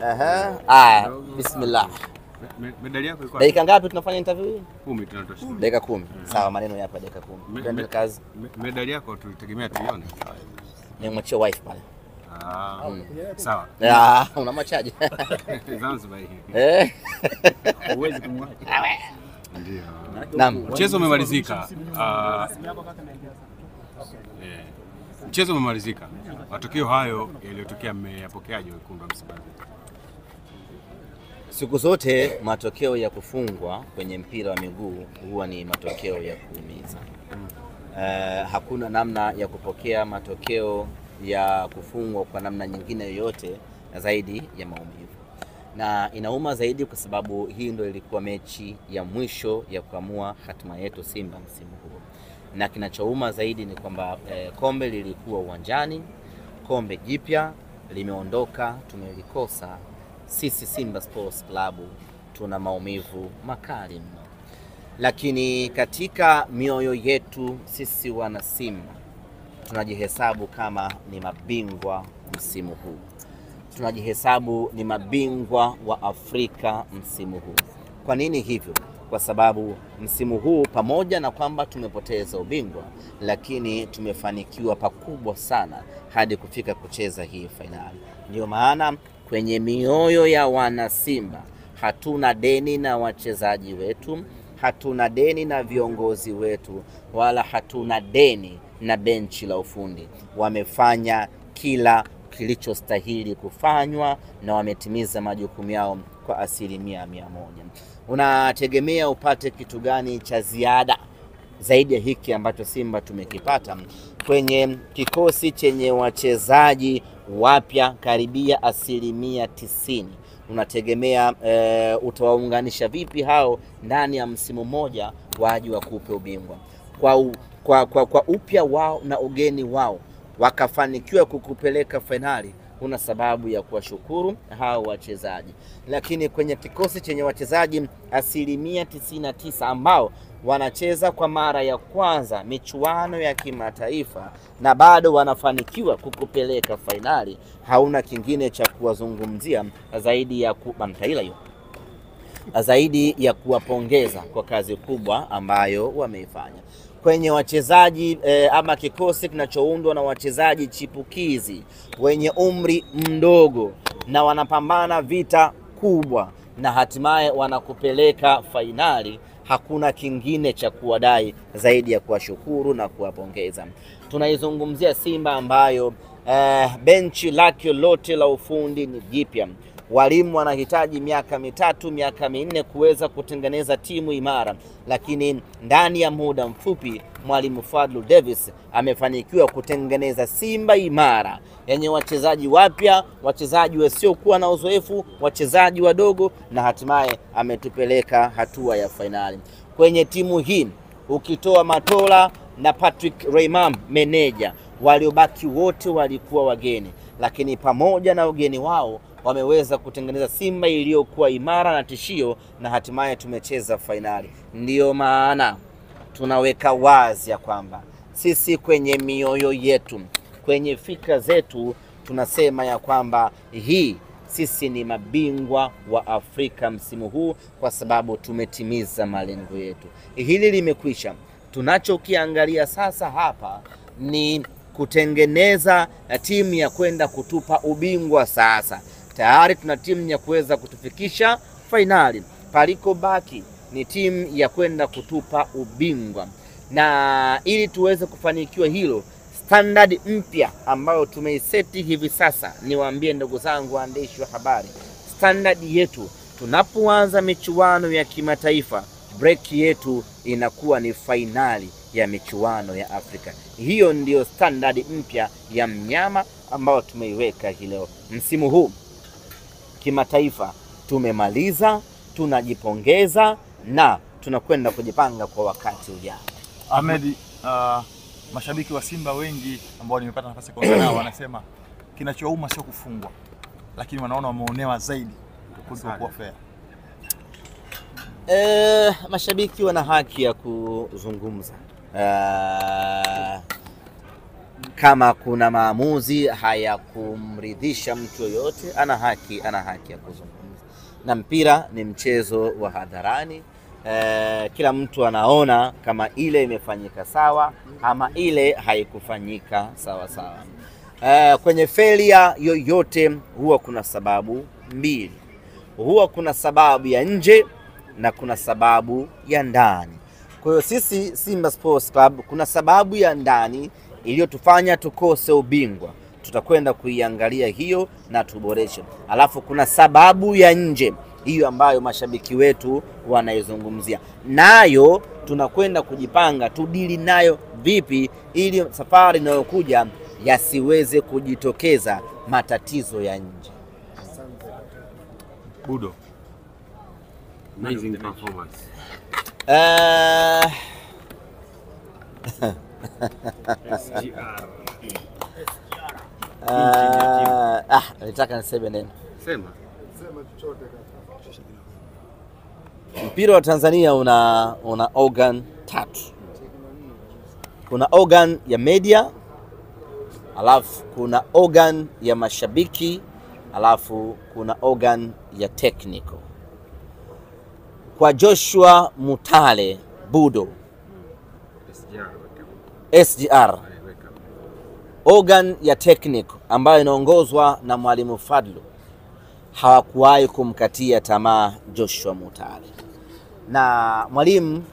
Aha. Bismillah. Medali yako iko. Dakika ngapi tunafanya interview hii? 10 tunatosha. Dakika 10. Sawa, maneno hapa dakika 10. Twende kazi. Medali yako tulitegemea tuione. Nimwachie wife pale. Sawa. Unamwachaje? Zanzibar hii. Huwezi kumwacha. Ndio. Naam. Mchezo umemalizika. Mchezo umemalizika. Matokeo hayo yaliyotokea mmeyapokeaje wekundu wa Msimbazi? Siku zote matokeo ya kufungwa kwenye mpira wa miguu huwa ni matokeo ya kuumiza. Hakuna namna ya kupokea matokeo ya kufungwa kwa namna nyingine yoyote zaidi ya maumivu. Na inauma zaidi kwa sababu hii ndio ilikuwa mechi ya mwisho ya kuamua hatima yetu Simba msimu huu. Na kinachouma zaidi ni kwamba kombe lilikuwa uwanjani, kombe jipya limeondoka, tumelikosa. Sisi Simba Sports Club tuna maumivu makali mno. Lakini katika mioyo yetu sisi wana Simba tunajihesabu kama ni mabingwa msimu huu. Tunajihesabu ni mabingwa wa Afrika msimu huu. Kwa nini hivyo? Kwa sababu msimu huu pamoja na kwamba tumepoteza ubingwa, lakini tumefanikiwa pakubwa sana hadi kufika kucheza hii fainali. Ndio maana kwenye mioyo ya wana Simba hatuna deni na wachezaji wetu, hatuna deni na viongozi wetu, wala hatuna deni na benchi la ufundi. Wamefanya kila kilichostahili kufanywa na wametimiza majukumu yao kwa 100%. Unategemea upate kitu gani cha ziada zaidi ya hiki ambacho Simba tumekipata kwenye kikosi chenye wachezaji wapya karibia 90%? Unategemea utawaunganisha vipi hao ndani ya msimu mmoja waje wakupe ubingwa? Kwa upya wao na ugeni wao wakafanikiwa kukupeleka fainali, una sababu ya kuwashukuru hao wachezaji. Lakini kwenye kikosi chenye wachezaji 99% ambao wanacheza kwa mara ya kwanza michuano ya kimataifa na bado wanafanikiwa kukupeleka fainali, hauna kingine cha kuwazungumzia zaidi ya zaidi ya kuwapongeza kwa kazi kubwa ambayo wameifanya. Kwenye wachezaji ama kikosi kinachoundwa na wachezaji chipukizi wenye umri mdogo na wanapambana vita kubwa na hatimaye wanakupeleka fainali, hakuna kingine cha kuwadai zaidi ya kuwashukuru na kuwapongeza. Tunaizungumzia Simba ambayo benchi lake lote la ufundi ni jipya. Walimu wanahitaji miaka 3, miaka 4 kuweza kutengeneza timu imara, lakini ndani ya muda mfupi Mwalimu Fadlu Davis amefanikiwa kutengeneza Simba imara yenye wachezaji wapya, wachezaji wasiokuwa na uzoefu, wachezaji wadogo, na hatimaye ametupeleka hatua ya fainali. Kwenye timu hii ukitoa Matola na Patrick Raymond meneja, waliobaki wote walikuwa wageni, lakini pamoja na ugeni wao wameweza kutengeneza Simba iliyokuwa imara na tishio, na hatimaye tumecheza fainali. Ndiyo maana tunaweka wazi ya kwamba sisi kwenye mioyo yetu, kwenye fikra zetu, tunasema ya kwamba hii sisi ni mabingwa wa Afrika msimu huu kwa sababu tumetimiza malengo yetu. Hili limekwisha. Tunachokiangalia sasa hapa ni kutengeneza timu ya kwenda kutupa ubingwa. Sasa tayari tuna timu ya kuweza kutufikisha fainali, paliko baki ni timu ya kwenda kutupa ubingwa. Na ili tuweze kufanikiwa hilo, standard mpya ambayo tumeiseti hivi sasa, niwaambie ndugu zangu waandishi wa habari, standard yetu tunapoanza michuano ya kimataifa, break yetu inakuwa ni fainali ya michuano ya Afrika. Hiyo ndiyo standard mpya ya mnyama ambayo tumeiweka hii leo. Msimu huu kimataifa tumemaliza, tunajipongeza na tunakwenda kujipanga kwa wakati ujao. Ahmed, mashabiki wa Simba wengi ambao nimepata nafasi kuongea nao wanasema kinachouma sio kufungwa, lakini wanaona wameonewa zaidi kuliko kuwa fair. Mashabiki wana haki ya kuzungumza. Kama kuna maamuzi hayakumridhisha mtu yoyote, ana haki ya kuzungumza. Na mpira ni mchezo wa hadharani. Kila mtu anaona kama ile imefanyika sawa ama ile haikufanyika sawa sawa. Kwenye failure yoyote huwa kuna sababu mbili. Huwa kuna sababu ya nje na kuna sababu ya ndani. Kwa hiyo sisi Simba Sports Club kuna sababu ya ndani iliyotufanya tukose ubingwa. Tutakwenda kuiangalia hiyo na tuboreshe. Alafu kuna sababu ya nje hiyo ambayo mashabiki wetu wanaizungumzia, nayo tunakwenda kujipanga tudili nayo vipi ili safari inayokuja yasiweze kujitokeza matatizo ya nje. Budo, amazing performance. SGR. Nitaka niseme neno. Sema. Mpira wa Tanzania una organ tatu. Kuna organ ya media, alafu kuna organ ya mashabiki, alafu kuna organ ya technical. Kwa Joshua Mutale Budo, SGR, organ ya technical ambayo inaongozwa na Mwalimu Fadlu, hawakuwahi kumkatia tamaa Joshua Mutale. Na mwalimu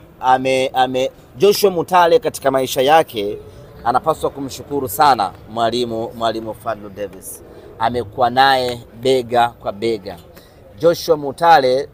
Joshua Mutale katika maisha yake anapaswa kumshukuru sana mwalimu Fadlu Davis. Amekuwa naye bega kwa bega. Joshua Mutale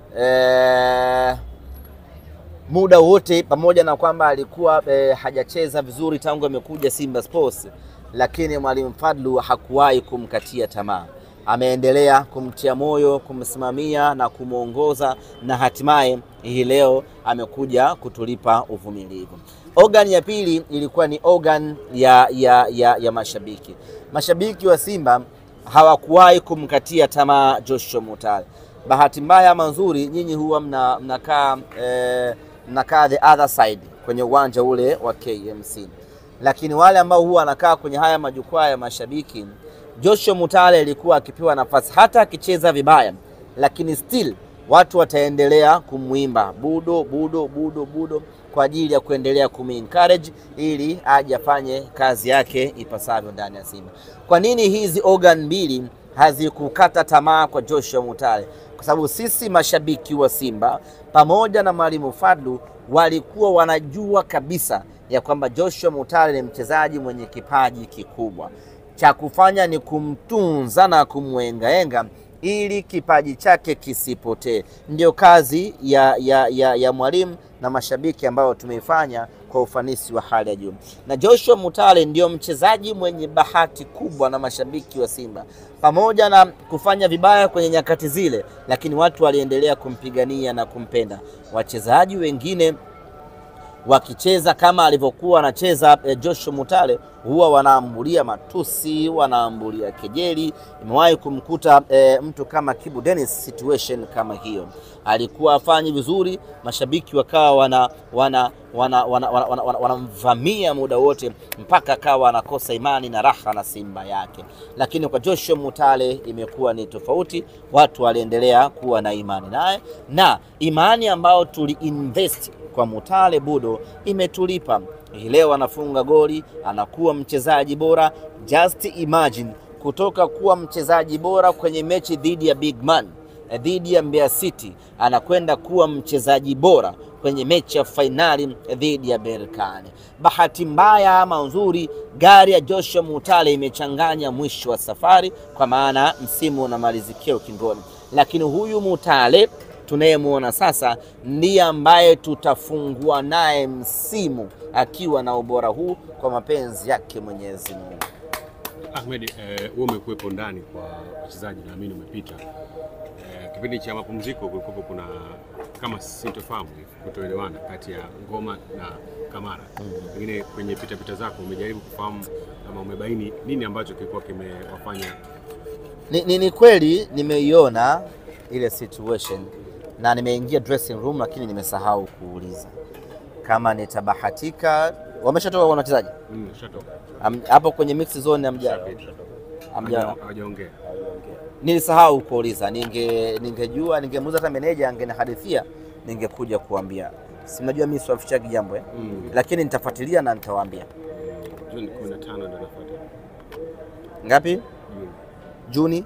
muda wote, pamoja na kwamba alikuwa hajacheza vizuri tangu amekuja Simba Sports, lakini mwalimu Fadlu hakuwahi kumkatia tamaa. Ameendelea kumtia moyo, kumsimamia na kumuongoza, na hatimaye hii leo amekuja kutulipa uvumilivu. Organ ya pili ilikuwa ni organ ya mashabiki. Mashabiki wa Simba hawakuwahi kumkatia tamaa Joshua Mutale. Bahati mbaya ama nzuri, nyinyi huwa mnakaa the other side kwenye uwanja ule wa KMC. Lakini wale ambao huwa wanakaa kwenye haya majukwaa ya mashabiki, Joshua Mutale alikuwa akipewa nafasi hata akicheza vibaya, lakini still watu wataendelea kumuimba Budo Budo Budo Budo kwa ajili ya kuendelea kumencourage ili aje afanye kazi yake ipasavyo ndani ya Simba. Kwa nini hizi organ mbili hazikukata tamaa kwa Joshua Mutale? Kwa sababu sisi mashabiki wa Simba pamoja na Mwalimu Fadlu walikuwa wanajua kabisa ya kwamba Joshua Mutale ni mchezaji mwenye kipaji kikubwa. Cha kufanya ni kumtunza na kumwengaenga ili kipaji chake kisipotee. Ndio kazi ya mwalimu na mashabiki ambao tumeifanya kwa ufanisi wa hali ya juu. Na Joshua Mutale ndio mchezaji mwenye bahati kubwa na mashabiki wa Simba. Pamoja na kufanya vibaya kwenye nyakati zile, lakini watu waliendelea kumpigania na kumpenda. Wachezaji wengine wakicheza kama alivyokuwa anacheza Joshua Mutale, huwa wanaambulia matusi, wanaambulia kejeli. Imewahi kumkuta mtu kama Kibu Dennis situation kama hiyo. Alikuwa afanyi vizuri, mashabiki wakawa wanamvamia muda wote mpaka akawa anakosa imani na raha na Simba yake. Lakini kwa Joshua Mutale imekuwa ni tofauti, watu waliendelea kuwa na imani naye, na imani ambayo tuliinvest kwa Mutale Budo imetulipa. Leo anafunga goli, anakuwa mchezaji bora. Just imagine, kutoka kuwa mchezaji bora kwenye mechi dhidi ya Big Man, dhidi ya Mbeya City, anakwenda kuwa mchezaji bora kwenye mechi ya fainali dhidi ya Berkane. Bahati mbaya ama nzuri, gari ya Joshua Mutale imechanganya mwisho wa safari, kwa maana msimu unamalizikia ukingoni. Lakini huyu Mutale tunayemuona sasa ndiye ambaye tutafungua naye msimu akiwa na ubora huu kwa mapenzi yake Mwenyezi Mungu. Ahmed, wewe umekuwepo ndani kwa wachezaji, naamini umepita. Kipindi cha mapumziko kulikuwa kuna kama sintofahamu, kutoelewana kati ya Ngoma na Kamara. Pengine kwenye pita zako umejaribu kufahamu ama umebaini nini ambacho kilikuwa kimewafanya? Ni kweli nimeiona ile situation na nimeingia dressing room, lakini nimesahau kuuliza. Kama nitabahatika Wameshatoka kwa wachezaji? Shatoka. Hapo kwenye mix zone hamja Hawajaongea. Nilisahau kuuliza, ningejua ningemuuliza hata meneja angenihadithia, ningekuja kuambia. Si mnajua mimi siwafichagi jambo eh? Lakini nitafuatilia na nitawaambia. Juni 15 ndio nafuata. Ngapi? Juni Juni